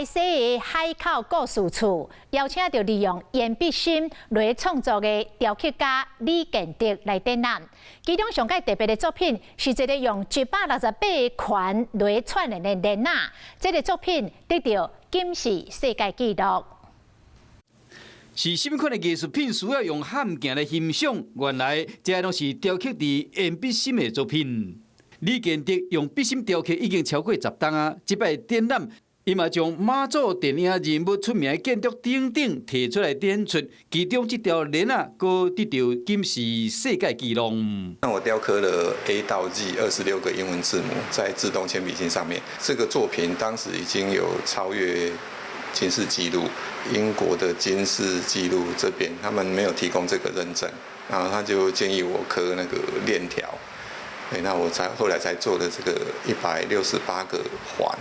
台西的海口故事厝邀請著利用鉛筆芯來創作的雕刻家李建德來展覽。其中上蓋特別的作品是一个用168個環來串聯的鏈仔，這个作品得著金氏世界紀錄。是啥物款的藝術品需要用焊鏡來欣賞？原來這攏是雕刻佇鉛筆芯的作品。李建德用筆芯雕刻已經超過10冬啊！這擺展覽，伊嘛將媽祖電影人物出名的建築等等提出來展出，其中這條鏈仔，閣得著金氏世界紀錄。那我雕刻了 A 到 Z 26個英文字母在自動鉛筆芯上面，這個作品當時已經有超越金氏紀錄，英國的金氏紀錄這邊他們沒有提供這個認證，然後他就建議我刻那個鏈條。那我才後來才做的這個168個環。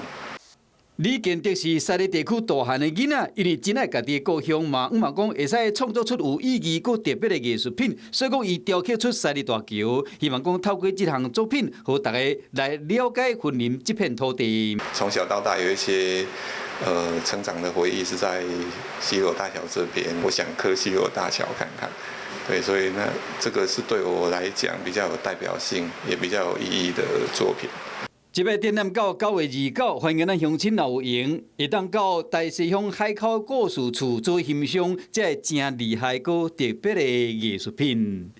李建德是西里地區大漢的囡仔，因為真愛家己的故鄉嘛，向望講會使創作出有意義、閣特別的藝術品，所以講伊雕刻出西里大橋，希望講透過這項作品，予大家來了解雲林這片土地。從小到大有一些成長的回憶是在西螺大橋這邊，我想刻西螺大橋看看。對，所以呢，這個是對我來講比較有代表性，也比較有意義的作品。這擺展覽到9月29，歡迎咱鄉親若有閒，會當到台西鄉海口故事厝做欣賞這个誠厲害閣特別的藝術品。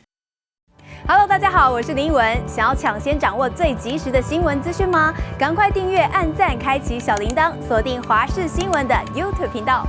Hello，大家好，我是林文。想要搶先掌握最及時的新聞資訊嗎？趕快訂閱、按讚、開啟小鈴鐺，鎖定華視新聞的 YouTube 頻道。